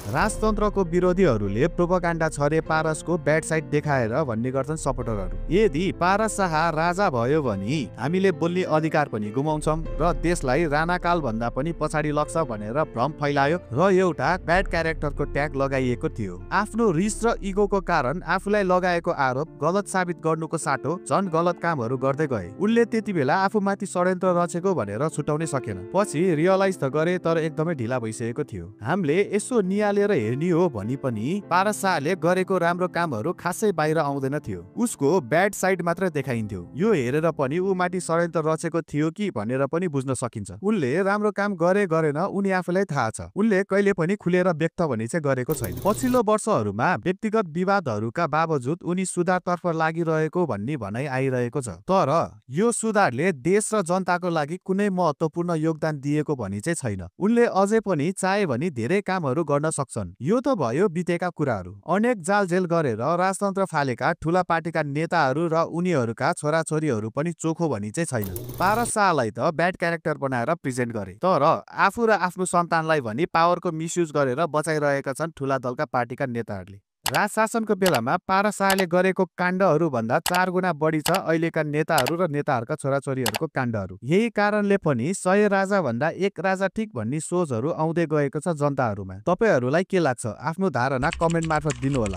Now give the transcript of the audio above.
राजतन्त्रको विरोधीहरूले propaganda छरे पारसको bad side देखाएर भन्ने गर्छन् सपोर्टरहरू। यदि पारस शाह राजा भयो भने हामीले बोल्ने अधिकार पनि गुमाउँछौं र देशलाई राणाकाल भन्दा पनि पछाडि लग्छ भनेर भ्रम फैलायो र एउटा ब्याड क्यारेक्टरको ट्याग लगाइएको थियो। आफ्नो रिस र इगोको कारण आफूलाई लगाएको आरोप गलत साबित गर्नुको साटो झन् गलत कामहरू गर्दै गए। उनले त्यति बेला आफूमाथि षड्यन्त्र रचेको भनेर छुटाउनै सकेन। पछि रियलाइज त गरे तर एकदमै ढिला भइसकेको थियो। हामीले यसो नियालेर हेर्ने हो भनी पनि पारस शाहले गरेको राम्रो कामहरू खासै बाहिर आउँदैन थियो। उसको ब्याड साइड मात्र देखाइन्थ्यो। यो हेरेर पनि ऊ माथि षड्यन्त्र रचेको थियो कि भनेर पनि बुझ्न सकिन्छ। उनले राम्रो काम गरेन उनी आफूलाई थाहा छ। उनले कहिले पनि खुलेर व्यक्त भने चाहिँ गरेको छैन। पछिल्लो वर्षहरूमा व्यक्तिगत विवादहरूका बावजुद उनी सुधारतर्फ लागिरहेको भन्ने भनाइ आइरहेको छ। तर यो सुधारले देश र जनताको लागि कुनै महत्त्वपूर्ण योगदान दिएको भनी चाहिँ छैन। उनले अझै पनि चाहे भने धेरै कामहरू गर्न सक्छन्। यो त भयो बितेका कुराहरू। अनेक जालझेल गरेर राजतन्त्र फालेका ठूला पार्टीका नेताहरू र उनीहरूका छोराछोरीहरू पनि चोखो भनी चाहिँ छैन। पारस शाहलाई त ब्याड क्यारेक्टर बनाएर प्रेजेन्ट गरे, तर आफू र आफ्नो सन्तानलाई भने पावरको मिसयुज गरेर बचाइरहेका छन् ठूला दलका पार्टीका नेताहरूले। राजशासनको बेलामा पारस शाहले गरेको काण्डहरू भन्दा 4 गुणा बढी छ अहिलेका नेताहरू र नेताहरूका छोराछोरीहरूको काण्डहरू। यही कारणले पनि 100 राजा भन्दा 1 राजा ठिक भन्ने सोचहरू आउँदै गएको छ जनताहरूमा। तपाईहरूलाई के लाग्छ? आफ्नो धारणा कमेन्ट मार्फत दिनुहोला।